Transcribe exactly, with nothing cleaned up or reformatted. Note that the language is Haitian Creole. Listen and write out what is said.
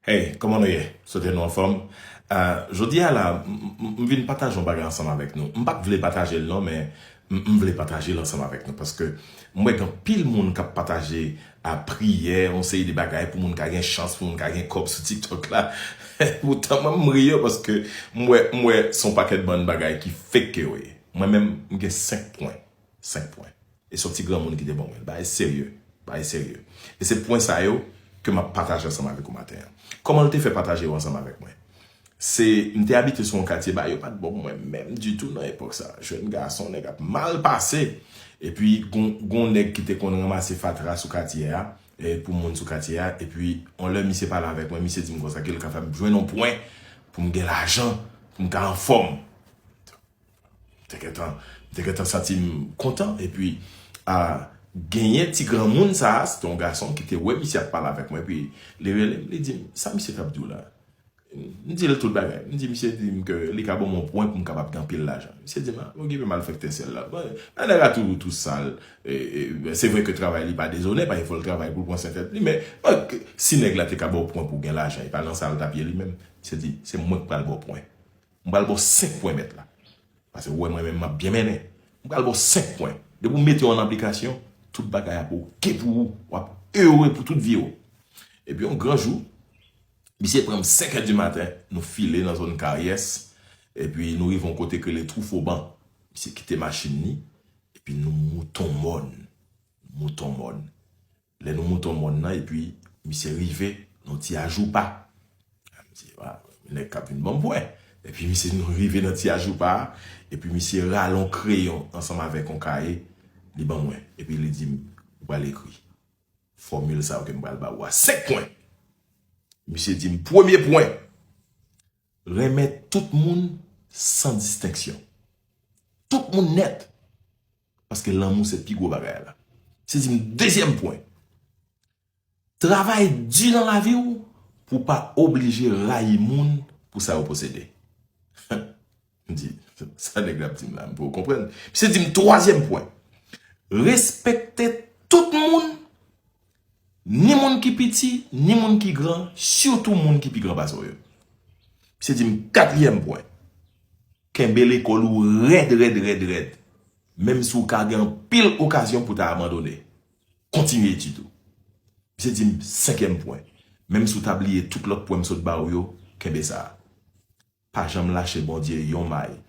Hey, kòman nou ye? Swete nou anfòm. Uh, jodi a la, m vin pataje yon bagay ansanm avèk nou. M pa t vle pataje l non, men m vle pataje l ansanm avèk nou paske m wè gen pil moun k ap pataje a priyè, yon seri de bagay pou moun ka gen chans, pou moun ka gen kòb sou TikTok la. Poutan mwen m ri yo paske m wè, m wè se yon pakèt bann bagay ki fake ke yo ye. Mwen menm, m gen senk pwen. Senk pwen. E se yon ti granmoun ki te ban mwen l. Bagay serye. Bagay serye. E se pwen sa yo ke m ap pataje ansanm avèk ou maten an. Kòman l te fè pataje yo ansanm avèk mwen? Se, m te abite sou yon katye, bagay yo pa t bon pou mwen menm ditou nan epòk sa. Jèn gason, nèg ap mal pase. Epi, gon, gon nèg ki te konn ranmase fatra sou katye a, e pou moun sou katye a. Epi, yon lè misye pale avèk mwen, misye di m konsa ke l ka fè m jwenn yon pwen pou m gen lajan, pou m ka anfòm. M te gentan, m te gentan santi m kontan. Epi, a, genyen ti granmoun sa a, se te yon gason ki te wè misye ap pale avèk mwen, epi li rele m, li di m, "Sa misye t ap di w la?" M di l tout bagay. M di, "Misye di m ke li ka ban m yon pwen pou m kapab gen anpil lajan." Misye di m, "A, okipe malfektè syèl la." Bon, nèg la tou, tou sal. E, e, se vre ke travay li pa dezonè, pa gen fò l travay pou l pran swen tèt li, men, bon, si nèg la te ka ba w pwen pou w gen lajan, e pa nan sa l t ap ye li menm. Misye di, "Se mwen k pral ba w pwen. M pral ba w senk pwen mèt la." Paske ou wè mwen menm m ap byen mennen. M pral ba w senk pwen. Depi w mete yo an aplikasyon, tout bagay ap oke pou ou. W ap ere pou tout vi w. Epi yon gran jou, misye pran m senk è di maten, nou file nan zòn Karyès. Epi nou rive yon kote k rele Twou Foban. Misye kite machin li. Epi nou moute yon mòn. Moute yon mòn. Lè nou moute yon mòn nan, epi misye rive nan ti ajoupa. M di, "Wa, nèg k ap vin ban m pwen." Epi misye nou rive nan ti ajoupa a, epi misye rale yon kreyon ansanm avèk yon kaye, li ban mwen. Epi li di m, "Ou pral ekri fòmil sa yo ke m pral ba ou a, senk pwen." Misye di m, "Premye pwen, renmen tout moun san distenksyon. Tout moun nèt." Paske lanmou se pi gwo bagay la. Misye di m, "Dezyèm pwen, travay di nan lavi w pou w pa oblije rayi moun pou sa yo posede." M di, "Sa nèg la ap di m la, m poko konprann." Misye di m, "Twazyèm pwen, respekte tout moun, ni moun ki piti, ni moun ki gran, sitou moun ki pi gran pase w yo." Misye di m, "Katriyèm pwen, kenbe lekòl ou rèd, rèd, rèd, rèd. Menm si w ka gen anpil okazyon pou w ta abandone, kontinye etid ou." Misye di m, "Senkyèm pwen, menm si w ta bliye tout lòt pwen m sot ba w yo, kenbe sa a. Pa janm lache Bondye yon may,